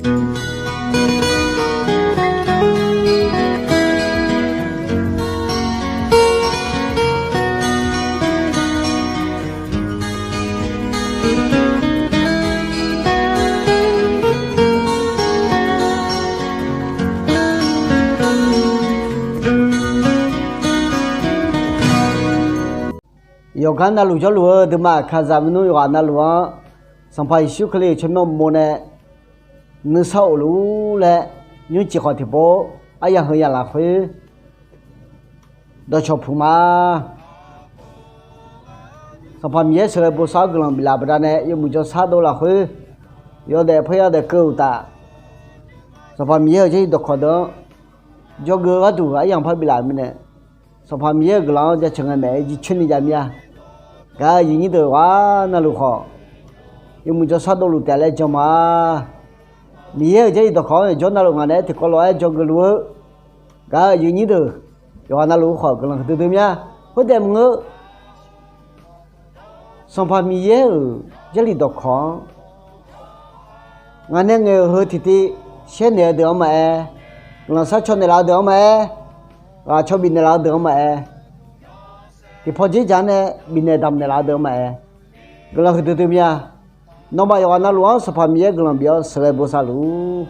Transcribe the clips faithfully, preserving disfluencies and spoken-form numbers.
Yawqgar navluf jawrluf-eu aqduimaf kaqzaq maernmr yawqghaq navluf-anr, Sanqpaq Yeqsur Kali-euq tsawrmyanr uqmov nae nuisar of luf-ur laer, nymrcif khawf tiqpov aryamq heu yamq lafkhoer dawqcawq puq ma. Sanqpaq Miqyaer sheuqghae bosav-awr guiqlanq biflaf baqdanae yawmuiq jawrshar dov lafkhoer yawdaef paer yadaef keuv-eu uqtaf, Sanqpaq Miqyaer-euq jarlif dawqkawq deuq-anr dzawgeuf-eu gharduq aryamq par biflaf-euq mirnae, Sanqpaq Miqyaer-euq guiqlanq-anr jaceuq ngae maeq-aer jircoer ni jav mir-a. Gaq-euq aqyuif nyir deuq yawqghaq navluf khawf, yawmuiq jawrshar dovluf taef laer jan ma. Miqyaer-euq jarlif dawqkawq-anr yawqjawr navluf ngaq naeq-aer tiqkawv lof-aer dzawgeuf luf-eu, gaq-euq aqyuif nyir deuq yawqghaq navluf khawf guiqlanq huiqdui dui mir-a. Khoertaef maqngeur, Sanqpaq Miqyaer-euq jarlif dawqkawq-anr ngaq nae ngaeq-euq heu tiqtiv shaer naeq-eu deuq-anr maqaer, guiqlanq sharcaw naeqlaf-eu deuq-anr maqaer, ghaqcaw bifnaeq laf-eu deuq-anr maqaer, tiqpaw dzerdzaq nae bifnaeq damq naeqlaf-eu deuq-anr maqaer, guiqlanq huiqdui dui mir-a. Nawmaf yawqghaq navluf-anr Sanqpaq Miqyaer guiqlanq bif-awr sheuqghae bosav luf-ur.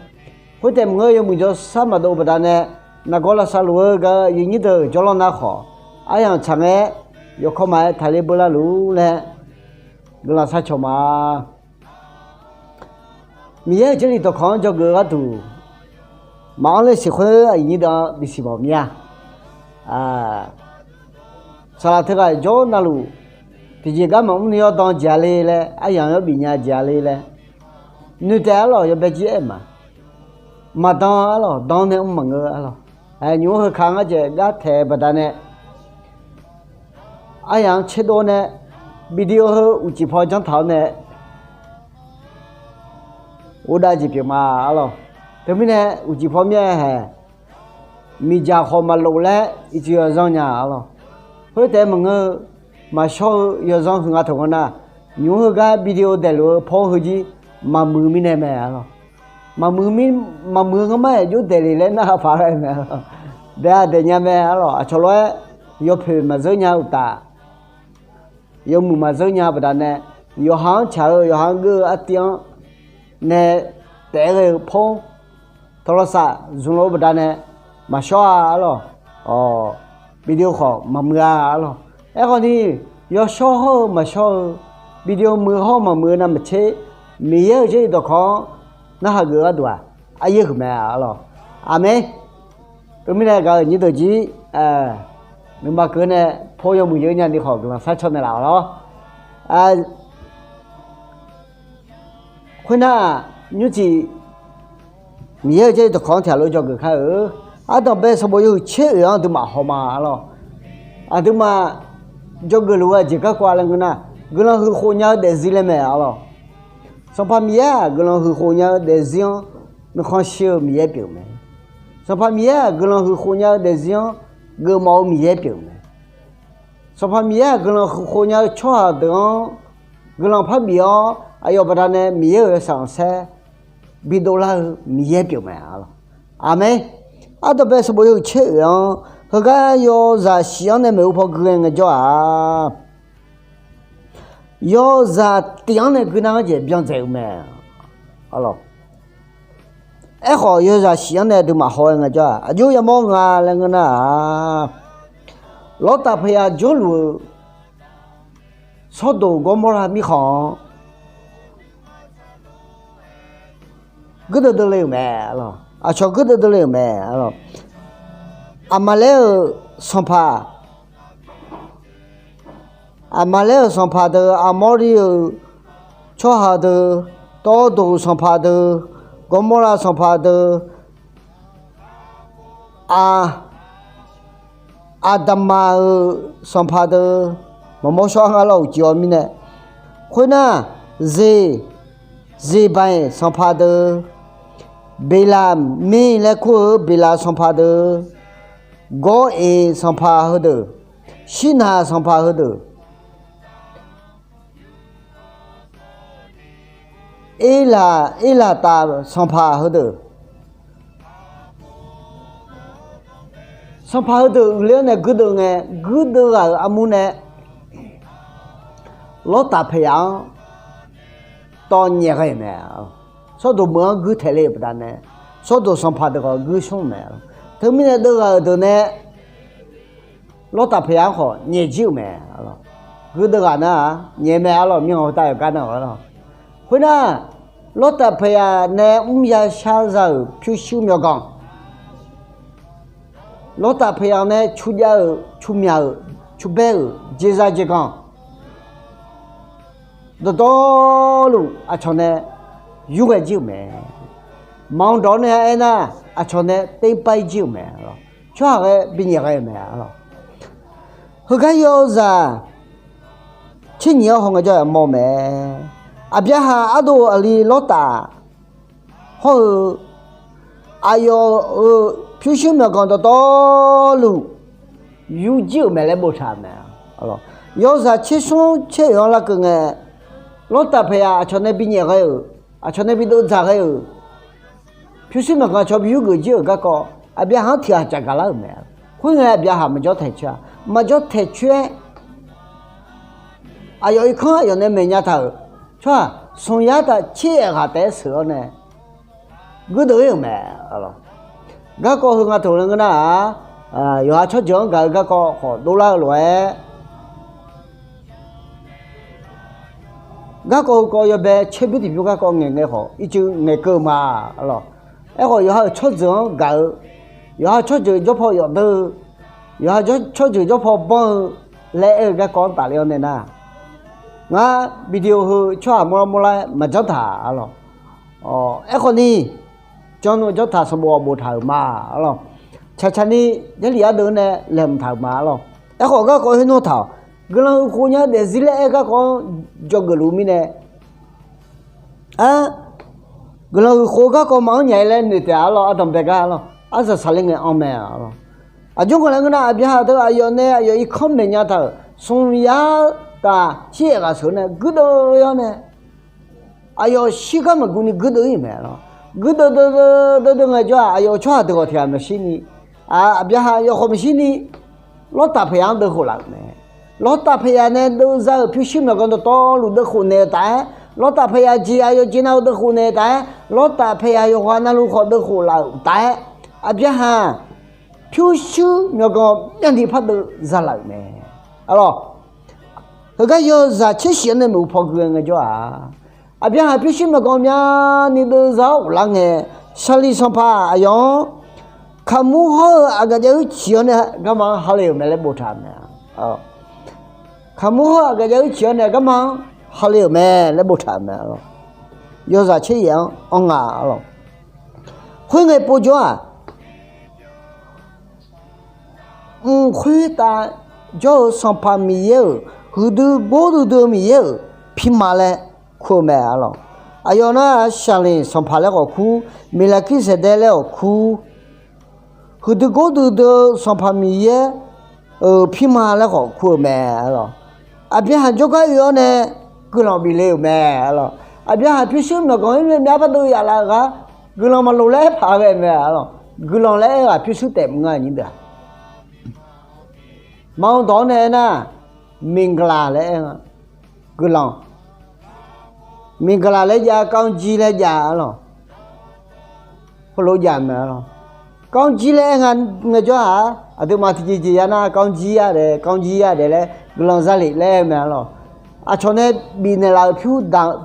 Khoertaef maqngeur, yawmuiq jawrshar maqdov baqdanae nargawr lavsav luf-eu gaq-euq aqyuif nyir deuq jawrlanr nar khawf, aryamq tsaq ngae-aer yawkawr maqaer taqler beular luf-ur laer guiqlanq sharcaw ma. Miqyaer-euq jarlif dawqkawq-anr dzawgeuf-eu gharduq maqanr le siq khoer aqyuif nyir deuq-anr bisiq mawf mir-a. Saqlaq teughaq jawr navluf, tiqjeq gar maqmr ni yawr dan jeq-a le laer, aryamq yawr bif nya jeq-a le laer, noeqtaef arlawq yawbae jir aer-eu ma. Maqdan arlawq, dan nae mr maqngeur arlawq. Nymq-mr heuka ngar jaeq gar taeq-eu baqdanae, aryamq-anr tserdov nae, video heu uqcif paw janr taq-awr nae, ghofdav jeq pyeuf ma arlawq. Teumirnae uqcif paw mir-aer haeq, miqdzaq khawf maqlof laer ircuf yawzanr nya arlawq. Khoertaef maqngeur-eu, maqshawr-eu yawzanr huiq nga taq ngeur nar, nymq-mr heugar video daeqluf-eu paw heujir maqmuiq mirnae mae arlawq. Maqmuiq mir, maqmuiq-eu ngar mar-aer jov daeq le laer narhaq paq-aer mae arlawq. Daeq-a daeq nya mae arlawq. Aqcawq lof-aer yawpoeq maqzeur nya uqtaf, yawmuiq maqzeur nya baqdanae, yawqha-anr tsaq-eu yawqha-anr geur-eu artiv-anr nae taef-aer ghae-eu paw tawqlawrsaq zmq lof-eu baqdanae maqshawr-a arlawq. Awq, video khawf maqmuiq-a arlawq. Aerkhawf ni, yawshawr hawr-eu maqshawr-eu, video muiq hawr-eu maqmuiq-eu navmaqtser, Miqyaer-euq jarlif dawqkawq-anr narhaq geuf gharduq-aq, aryaer huiq mae arlawq. Aqmeq. Teumirnae gaq-euq nyir deuq jir, nuima keuv nae paw yawmuiq yawr nya ni khawf guiqlanq sharcaw naeqlaf-awq lawr. Khoernar, nymrcif Miqyaer-euq jarlif dawqkawq-anr tiq ghaq lof dzawgeuf kar-eu, ardanqbae sanqbof yawhuiq tser oeq-anr aqduimaf hawma arlawq. Aqduimaf dzawgeuf luf-eu aqjeq garkawv-a laer ngeur nar, guiqlanq huiq khof nya-eu daefzir laer mae arlawq. Sanqpaq Miqyaer-aq guiqlanq huiq khof nya-eu daefzir-anr nuikhanr shir-eu Miqyaer pyeuf mae. Sanqpaq Miqyaer-aq guiqlanq huiq khof nya-eu daefzir-anr geufmawf-eu Miqyaer pyeuf mae. Sanqpaq Miqyaer-aq guiqlanq huiq khof nya-eu tsawrhaq deuq-anr guiqlanq parbif-awr aqyawf baqdanae Miqyaer-euq yawshaef khanqsaer bidov lar-eu Miqyaer pyeuf mae arlawq. Aqmeq. Ardanqbae sanqbof yawhuiq tser oeq-anr heugar yawzaq shif-anr nae maeqhu paw gui-aer ngaejawr-aq, yawzaq tif-anr nae gui nar-anr jeq byan dzaeq-eu mae arlawq. Aerkhawf yawzaq shif-anr nae aqduimaf haw-aer ngaejawr-aq, aqjox yamawr nga laer ngeur nar-aq, Lawrtaf paya jawrluf-eu Sawrdoq Gawrmawrlav mirkhanq-anr guirdeuv deuv le-euq mae arlawq. Aqcawq guirdeuv deuv le-euq mae arlawq. Aqmaqlaer-euq sanqpaq, Aqmaqlaer-euq sanqpaq deuq, Aqmawrliv-euq tsawrhaq deuq, Tawrdoq sanqpaq deuq, Gawrmawrlav sanqpaq deuq, aq, Aqdaqmaf-euq sanqpaq deuq, maqmawr shawr-a nga lawr uqcif-awr mirnae. Khoernar, Zeq, Zeqbaiq sanqpaq deuq, Beqlaqmir laer kur-eu Beqlaq sanqpaq deuq, Gawr-eq sanqpaq heudeuq, Shirnaq sanqpaq heudeuq, Erlaq, Erlaqtaf sanqpaq heudeuq, sanqpaq heudeuq uiqler-awr nae guirdeuv ngae, guirdeuv ghaq-euq armur nae Lawrtaf paeqyaq-anr tawv nyaef ghae-euq mae. Sawrdoq meuq-anr guir taeq le-euq baqdanae, Sawrdoq sanqpaq deuq khawf guir smr-euq mae. Teumirnae deuv ghaq-euq deuq nae Lawrtaf paeqyaq-anr khawf nyaef jir-euq mae. Guirdeuv ghaq nar-aq nyaef mae arlawq, mirkhanq khoertav yawqgar nar-aq arlawq. Khoernar, Lawrtaf paeqyaq nae mr ya shar za-euq pyurshuir myawqganq, Lawrtaf paeqyaq nae cu jav-euq, cu myaq-euq, cu baer-euq jeqzaq jeqganq dawqtawvluf aqcawq nae yurghae jir-euq mae. Maqanr dawq-awr nae aernar, aqcawq nae terpav jir-euq mae. Tsawrhaq ghae binyaef ghae-euq mae arlawq. Heugar yawzaq tser nyiq-anr haw ngaejawr-aq mawr mae. Aqbyaqhaq ardov aqli Lawrtaf hawr-eu aqyawf-euq pyurshuir myawqganq dawqtawvluf yurjir-euq mae laer boftaq-euq mae. Yawzaq tser smr tser oeq-anr larkeuv ngae, Lawrtaf paeqyaq aqcawq nae binyaef ghae-euq, aqcawq nae bidov dzaq ghae-euq, pyurshuir myawqganq aqcawq bi yurgeuf jir-euq garkawv Aqbyaqhaq-anr tiq ghaq caf gaq lar-euq mae. Khoerngae Aqbyaqhaq maqjawr taeq coer-a. Maqjawr taeq coer-aer, aqyawf irkanr aqyawf nae maeq nya taq-euq tsawrhaq smq yar taf tser yaef ghaq taef-aer sheuq-awr nae guirdeuv ir-euq mae. Garkawv heu nga taq laer ngeur nar-aq, yawqha tsawrjeuq-anr gaq-eu garkawv khawf dovlar-eu lof-aer, garkawv heukawv yawbae caer bymr tiqbymr garkawv ngaeq ngae khawf ircuf ngaeqkeuv ma arlawq. Aerkhawf yawqha-euq tsawrjeuq-anr gaq-eu, yawqha tsawrjeuq jawrpaw yawf deur-eu, yawqha tsawrjeuq jawrpaw banr-eu laer aer-eu garkawv-anr tafler-awr nae nar, ngar video heu tsawrhaq mawrlar mawrlar-aer maqjanr taq arlawq. Aerkhawf ni, janr-eu janr taq sanqbof ghawq boftaq-euq ma arlawq. Tsaqtsaq ni Jarlif ardeuv nae laeqhmq taq-euq ma arlawq. Aerkhawf garkawv khoer nawr taq-awq. Guiqlanq huiq khof nya daefzir laer aer garkawv-anr dzawgeuf luf mirnae, ar, guiqlanq huiq khof garkawv maqanr nya-ir laer noeq taef arlawq. Ardanqbae gar arlawq, arzaq saqler ngae anr mae arlawq. Aqjox ngaq laer ngeur nar, Aqbyaqhaq teu aqyawf nae aqyawf irkanr maeq nya taq-euq smq yar taf tser yaef ghaq sheuq-eu nae guirdeuv-awr nae, aqyawf shirgar maqguv ni guirdeuv ir-euq mae arlawq. Guirdeuv deuv deuv deuv ngaejawr-aq, aqyawf-euq tsawrhaq deuq ghawq tiq ghaq maqshir ni, Aqbyaqhaq yawkhaw maqshir ni, Lawrtaf paeqyaq-anr deuv khof laf-euq mae. Lawrtaf paeqyaq nae deuv za-euq pyurshuir myawqganq dawqtawvluf deuv khof naeq-eu taf-aer, Lawrtaf paeqyaq jeq aqyawf jeq nav-eu deuv khof naeq-eu taf-aer, Lawrtaf paeqyaq yawqghaq navluf khawf deuv khof laf-euq taf-aer, Aqbyaqhaq pyurshuir myawqganq myavni pardeuv za laf-euq mae arlawq. Heugar yawzaq tser shif-anr nae maeqhu paw gui ngaejawr-aq, Aqbyaqhaq pyurshuir myawqganq myavni deuv za-awr ghoflar ngae, Saqliq sanqpaq aqyawf-anr kaqmur hawr-eu aqgaf jav uir ciq-awr nae garma-anr hale-euq mae laer boftaq-euq mae. Kaqmur hawr-eu aqgaf jav uir ciq-awr nae garma-anr hale-euq mae laer boftaq-euq mae arlawq. Yawzaq tser yaef-anr anr nga arlawq. Khoerngae povjawr-aq, mq khoertav jawr-eu Sanqpaq Miqyaer-euq huiqdui gordui dui-eu Miqyaer-euq pirma laer kur-eu mae arlawq. Aqyawf nar-aq, Saqliq sanqpaq laer khawf kur, Miqlaqkirsaeqdaev laer khawf kur, huiqdui gordui dui-eu Sanqpaq Miqyaer-euq pirma laer khawf kur-eu mae arlawq. Aqbyaqhaq jawrgar oe-awr nae guiqlanq bif le-euq mae arlawq. Aqbyaqhaq pyurshuir myawqganq-ir myav pardeuv yaf laf-eu gar guiqlanq maqloq laer aer paq ghae mae arlawq. Guiqlanq laer aer-eu ghaq pyurshuir taef mr nga nyir deuq-aq, maqanr dawq-awr nae aernar, miqgaqlaq laer aer nga. Guiqlanq, miqgaqlaq laer jav, kavjir laer jav arlawq. Heulof jav mae arlawq. Kavjir laer aer nga ngaejawr-aq, aqduimaf tiqjeq jeq ya nar kavjir ya daef, kavjir ya daef laer guiqlanq zalef laer aer-eu mae arlawq. Aqcawq nae bifnaeq laf-euq pyur daq-eu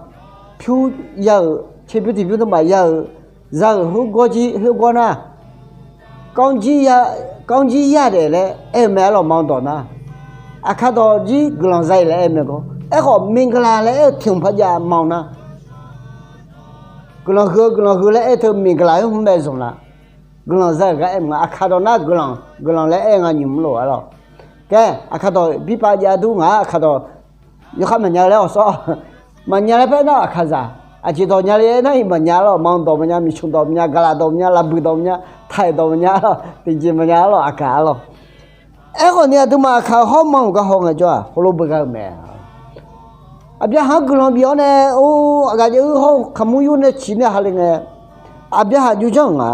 pyur ya-euq, tserbymr tiqbymr teubaq ya-euq, za-euq heugar jir heugar nar, kavjir ya daef laer aer-eu mae arlawq. Maqanr dawq nar, aqkar dawq jir guiqlanq zalef laer aer-eu mae gawr. Aerkhawf miqgaqlaq laer aer-eu tiq hmq par jav maqanr nar, guiqlanq huiq-eu guiqlanq huiq laer aer teu miqgaqlaq-aer hmq bae zanq laf. Guiqlanq za-euq gar aer mq nga. Aqkar dawq nar guiqlanq, guiqlanq laer aer nga nymq mr lof arlawq. Kaer aqkar dawq birpav jav dur ngaq-ar aqkar dawq yawkhav maqnya-eu laer awqsawr, maqnya laer paer nar aqkar zaq. Aqjeq dawq nya le aer nar-iq maqnya arlawq. Maqanr dawq maqnya, miqcmq dawq maqnya, gaqlaq dawq maqnya, laqbuiq dawq maqnya, taiq dawq maqnya arlawq, tiqjeq maqnya arlawq, aqkar arlawq. Aerkhawf ni aqduimaf aqkar hawr maqanr-euq gar haw ngaejawr-aq heulof beugar-eu mae. Aqbyaqhaq-anr guiqlanq bif-awr nae, or, aqgaf jav-eu hawr-eu kaqmur yur nae ciq nae ha le ngae, Aqbyaqhaq jov janr-euq nga.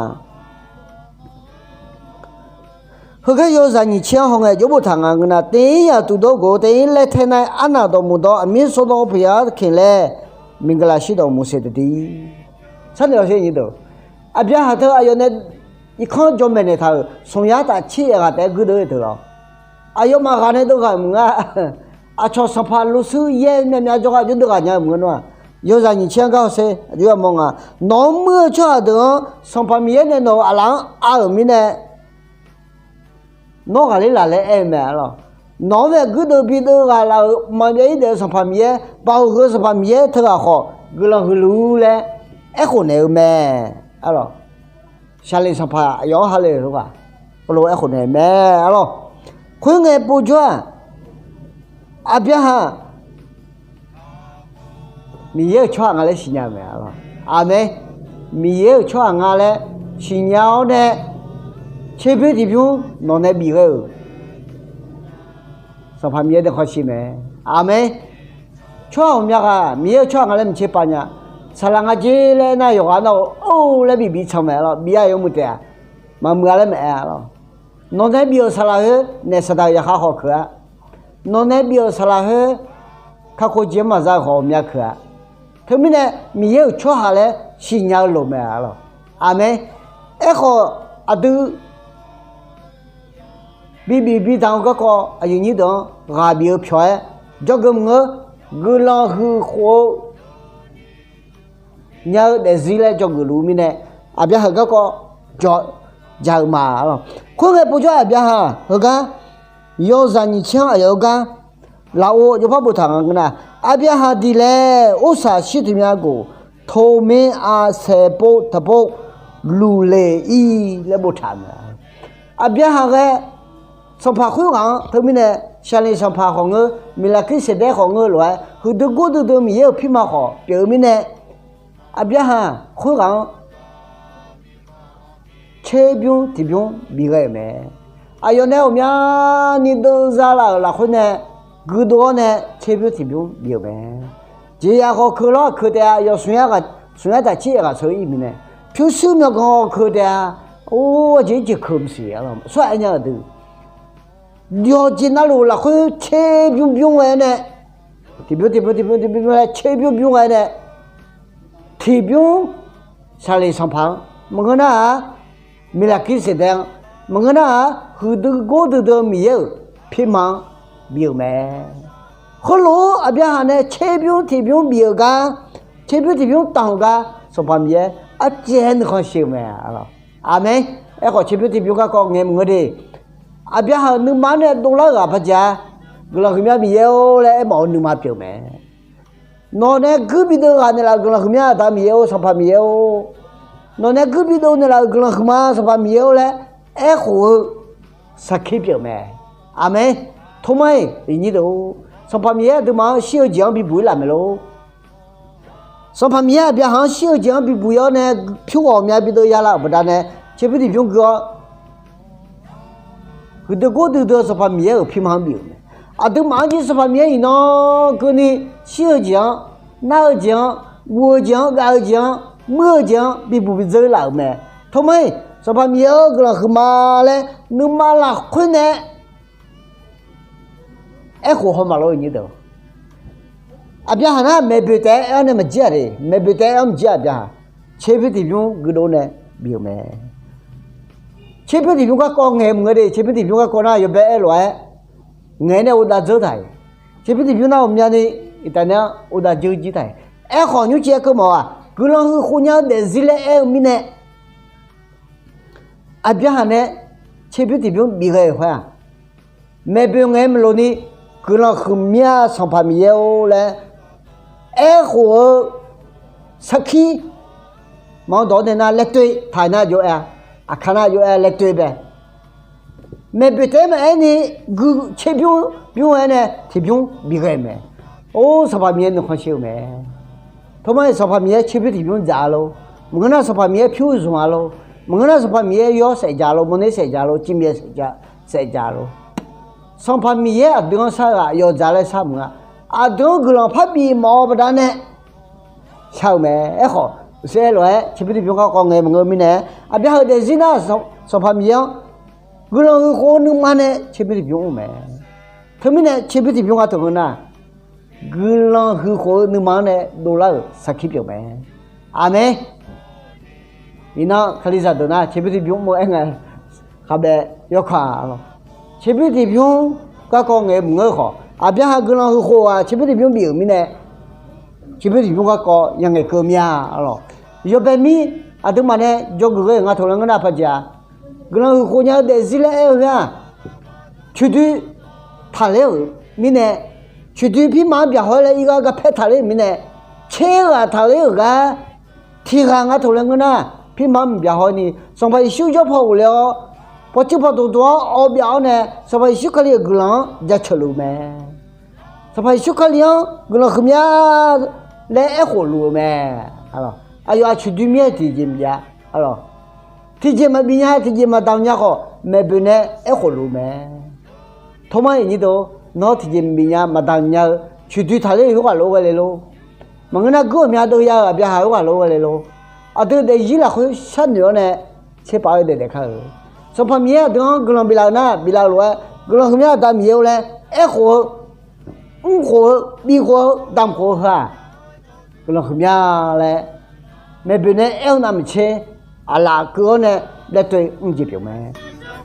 Heugar yawzaq nyiq tser-anr hawngae jawr boftaq nga ngeur nar, taef-ir yaq tuq dawr gov-eu taef-ir laer tae nar-aer, arnaq dawqmuiq dawq aqmir sawrdawr peuq yar keq laer, miqgaq lafshir dawq muiq seq deuq di. Sharnoeq-awr sher nyi deuq, Aqbyaqhaq teu aqyawf nae irkanr jawr maeqnaeq taq-euq smq yar taf tser yaef ghaq taef-aer guirdeuv-eu teu lawr. Aqyawfmaf ghaq nae deuv ghaq maqngeur-a. Aqcawq sanqpaq loshuir yaer myavmyav jawrgar jawrdeuv ghaq nya-eu maqngeur nar-aq, yawzaq nyiq tser-anr gar hawsher aqjox yamawr nga. Nawq-anr muir-eu tsawrhaq deuq-anr Sanqpaq Miqyaer nae nawq-euq aqlaf-anr a-euq mirnae, nawr ghaqler laf laer aer-eu mae arlawq. Nawq-anr bae guirdeuv bideuv ghaq laf-euq maqbyav-ir daef-eu Sanqpaq Miqyaer, baoq huiq-eu Sanqpaq Miqyaer teughaq khawf guiqlanq huiq luf-ur laer aerkhof naeq-eu mae arlawq. Saqleq sanqpaq aqyawf-anr ha le-euq ghaq, Pawrluv aerkhof naeq-eu mae arlawq. Khoerngae povjawr-aq, Aqbyaqhaq Miqyaer-euq tsawrhaq nga laer siqnya-eu mae arlawq. Aqmeq. Miqyaer-euq tsawrhaq nga laer siqnya-awr nae, tserbymr tiqbymr nawq nae bifghae-euq Sanqpaq Miqyaer dae khanqsiq mae. Aqmeq. Tsawrhaq ghawqmya ghaq Miqyaer-euq tsawrhaq nga laer miqtser pav nya. Saqlaq nga jer laer aernar, yawqghaq nar-eu or laer bi bi can mae arlawq. Bif-a yawmuiq taef-aq, maqmuiq-a laer maeq-a arlawq. Nawq nae bif-euq saqlaq khoer naef saqdaq-euq yaqkhav khawf keuq-a. Nawq nae bif-euq saqlaq khoer kakhof jeq-anr maqza-eu khawf ghawqmya keuq-a. Teumirnae Miqyaer-euq tsawrhaq laer siqnya-eu loq mae arlawq. Aqmeq. Aerkhawf, aqdui bibif bidanq-eu garkawv aqyuif nyir deuq-anr ghaq bif-eu pyawq-aer jawrgeuf maqngeur. Guiqlanq huiq khof-eu nya-eu daefzir laer dzawgeuf luf-eu mirnae, Aqbyaqhaq garkawv jawr ja-eu ma arlawq. Khoerngae povjawr-aq, Aqbyaqhaq heugar yawzaq nyiq tser-anr aqyawf-eu gar lafov jawrpar boftaq nga ngeur nar, Aqbyaqhaq diq laer orsaq shir tiq myav gof, toqmir aqsaeq pov taqpov luf le-ir laer boftaq-eu mae. Aqbyaqhaq ghae sanqpaq khoerghaq-anr teumirnae, saqleq sanqpaq khawf ngeur, Miqlaqkirsaeqdaer khawf ngeur lof-aer, huiqdui gordui dui-eu Miqyaer-euq pirma khawf pyeuf-eu mirnae, Aqbyaqhaq khoerghaq-anr tserbymr tiqbymr bif ghae-euq mae. Aqyawf nae ghawqmyani deuv za laf-euq lafkhoer nae guirdov-awr nae tserbymr tiqbymr bif-euq mae. Jeqzaq khawf keuq lawr keuq taef-a, aqyawf smq yar taf tser yaef ghaq sheu-ir mirnae, pyurshuir myawqganq khawf keuq taef-a, or, jeq-ir jeq keuq maqsiq, tsawrhaq aer nya-euq deuq yawqjeq navluf lafkhoer tserbymr bymr ghae-awr nae, tiqbymr tiqbymr tiqbymr tiqbymr laer tserbymr bymr ghae-awr nae, tiqbymr saqleq sanqpaq-anr maqngeur nar-aq, Miqlaqkirsaeqdaer-anr maqngeur nar-aq, huiqdui gordui dui-eu Miqyaer-euq pirma-anr bif-euq mae. Heulof-aer Aqbyaqhaq nae tserbymr tiqbymr bif-euq gar, tserbymr tiqbymr tanq-euq gar Sanqpaq Miqyaer arcaev-aer nuikhanr shir-eu mae. Aqmeq. Aerkhawf tserbymr tiqbymr garkawv ngaeq maqngeur de. Aqbyaqhaq-euq nuima-anr nae dovlar-eu ghaq paq jav-a. Guiqlanq huiqmya Miqyaer-or laer aermawf-eu nuima pyeuf-eu mae. Nawq nae guir bideuv ghaq naeqlaf-euq guiqlanq huiqmya Aqda Miqyaer-or, Sanqpaq Miqyaer-or. Nawq nae guir bideuv naeqlaf-euq guiqlanq huiqma Sanqpaq Miqyaer-or laer aerkhof-eu sarkir pyeuf mae. Aqmeq. Tormar-iq iqnyir deuq-or, Sanqpaq Miqyaer aqduimaf-anr shir-eu jeq-anr bibuq-ir laf mae lor. Sanqpaq Miqyaer Aqbyaqhaq-anr shir-eu jeq-anr bibuq-ir-awr nae, pyur ghawqmya bideuv ya laf-euq baqdanae, tserbymr tiqbymr gui-awr, huiqdui gordui dui-eu Sanqpaq Miqyaer-euq pirma-anr bif-euq mae. Aqduimaf-anr jir Sanqpaq Miqyaer iqnan keuvni shir-eu jeq-anr, nar-eu jeq-anr, guv-eu jeq-anr, ghav-eu jeq-anr, muir-eu jeq-anr bibuq bidzeur laf-euq mae. Tormar-iq Sanqpaq Miqyaer-or guiqlanq huiqma laer nuima lafkhoer nae aerkhof haw maqlor-eu nyir deuq. Aqbyaqhaq nar maeqboeq taef-aer aer-awr nae maqjir-aq de, maeqboeq taef-aer aer-awr maqjir-aq Aqbyaqhaq. Tserbymr tiqbymr guirdov nae bif-euq mae. Tserbymr tiqbymr garkawv ngaeq maqngeur de, tserbymr tiqbymr garkawv nar yawbae aerlof-aer ngaeq nae uvdav dzeur taq-iq. Tserbymr tiqbymr nar ghawqmyani iqtaf nae-anr uvdav dzeur jir taq-iq. Aerkhawf nymrcif-aer keuvmawf-aq, guiqlanq huiq khof nya-eu daefzir laer aer-eu mirnae, Aqbyaqhaq nae tserbymr tiqbymr bif ghae-euq khoer-aq, maeqboeq ngaeq maqloq ni, guiqlanq huiqmya Sanqpaq Miqyaer-or laer aerkhof-eu sarkir, maqanr dawq-awr nae nar laer toer taq nar jov-aer-a, aqkar nar jov-aer laer toer bae. Maeqboeq taef-aer maqaer ni, gui tserbymr bymr-aer nae tiqbymr bif ghae-euq mae. Or, Sanqpaq Miqyaer nuikhanr shir-eu mae. Tormar-iq Sanqpaq Miqyaer tserbymr tiqbymr dzaq-a lor. Maqngeur nar Sanqpaq Miqyaer pyur zmq-a lor. Maqngeur nar Sanqpaq Miqyaer yawr saef dzaq lor, mawrner saef dzaq lor, civmyaeq saef dzaq lor. Sanqpaq Miqyaer aqdui-anr shar-eu ghaq yawdzaq laer shar maqnga. aqdui-anr guiqlanq parbif mawf-eu baqdanae shar-euq mae. Aerkhawf, uqsaer lof-aer tserbymr tiqbymr garkawv ngaeq maqngeur-eu mirnae, Aqbyaqhaq-euq daefzir nar, Sanqpaq Miqyaer-anr guiqlanq huiq khof-eu nuima nae tserbymr tiqbymr mr-eu mae. Teumirnae tserbymr tiqbymr gha teuq ngeur nar, guiqlanq huiq khof-eu nuima-anr nae dovlar-euq sarkir pyeuf mae. Aqmeq. Iqnan kalizaq deuq nar tserbymr tiqbymr mr-eu aer nga, khavbae yawkaq lawq. Tserbymr tiqbymr garkawv ngaeq-eu maqngeur-eu khawf, Aqbyaqhaq guiqlanq huiq khof-aq tserbymr tiqbymr bif-euq mirnae, tserbymr tiqbymr garkawv ya ngaeqkeuv mir-a lawq. Yawbae mir aqduimaf nae dzawgeuf ghae-euq nga taq laer ngeur nar paqjeq-a. Guiqlanq huiq khof nya-eu daefzir laer aer-eu khoer-aq, coeqdoi taqler-euq mirnae, coeqdoi pirma-anr byaqhaw-aer laer irghar garpaer taqler-euq mirnae, tser ghaq taqler-euq gar tiq ghaq nga taq laer ngeur nar, pirma-anr mqbyaqhaw ni Sanqpaq Yeqsur jawr paw ghofle-awr, pawtsuiv pawdoq doq-awr awv byav-awr nae Sanqpaq Yeqsur Kali-euq guiqlanq-anr jaceuq luf-eu mae. Sanqpaq Yeqsur Kali-anr guiqlanq huiqmya laer aerkhof luf-eu mae. Aqyawf aqcoeqdoi mir-aer tiqjeq maqjav. Tiqjeq maqbif nya, tiqjeq maqdamq nya khawf, maeqboeq nae aerkhof luf-eu mae. Tawrmar-iq nyir deuq, nawr tiqjeq maqbif nya maqdamq nya-eu coeqdoi taqler-eu khoerghaq lof-aer ghae le lor. Maqngeur nar guir ghawqmya dov ya-eu Aqbyaqhaq khoerghaq lof-aer ghae le lor. Aqdui daefzir lafkhoer sharnoeq-awr nae tserpav-aer daef daef kar-euq. Sanqpaq Miqyaer aqdui-anr guiqlanq biflaf-eu nar biflaf-eu lof-aer guiqlanq huiqmya Aqda Miqyaer-or laer aerkhof-eu, mrkhof-eu, bifkhof-eu, damq khof-eu heu-aq, guiqlanq huiqmya laer maeqboeq nae aer-eu navmaqtser aqlaf keuv-awr nae byav toev mr jeq pyeuf mae.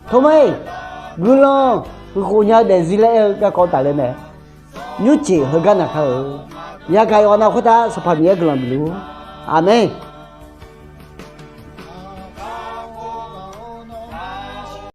Tawrmar-iq, guiqlanq huiq khof nya-eu daefzir laer aer-eu garkawv tafler mae. Nymrcif heugar naq kar-eu. Yagaq yawqghaq nav khoertav Sanqpaq Miqyaer guiqlanq bifluf-ur. Aqmeq.